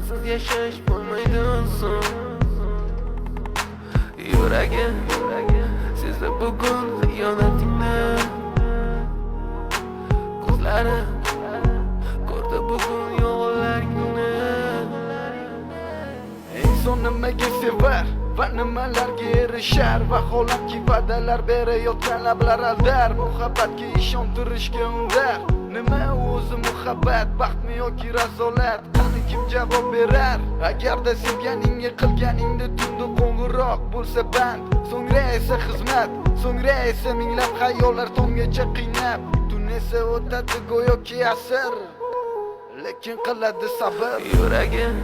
Sensiz yashash bo'lmaydi oson. Yuragim sezdi bugun xiyonatingni. Ko'zlarim ko'rdi bugun yolg'onlaringni. Inson nimaga sevar va nimalarga erishar? Vaholanki, va'dalar berayotgan lablar aldar, muhabbatga ishontirishga undar. Nima o'zi muhabbat, baxtmi yoki razolat? Qani, kim javob berar? Agarda sevganingga qilganingda tunda qo'ng'iroq bo'lsa band, so'ngra esa xizmat, so'ngra esa minglab xayollar tonggacha qiynab, tun esa o'tadi go'yoki asr, lekin qiladi sabr. Yuragim.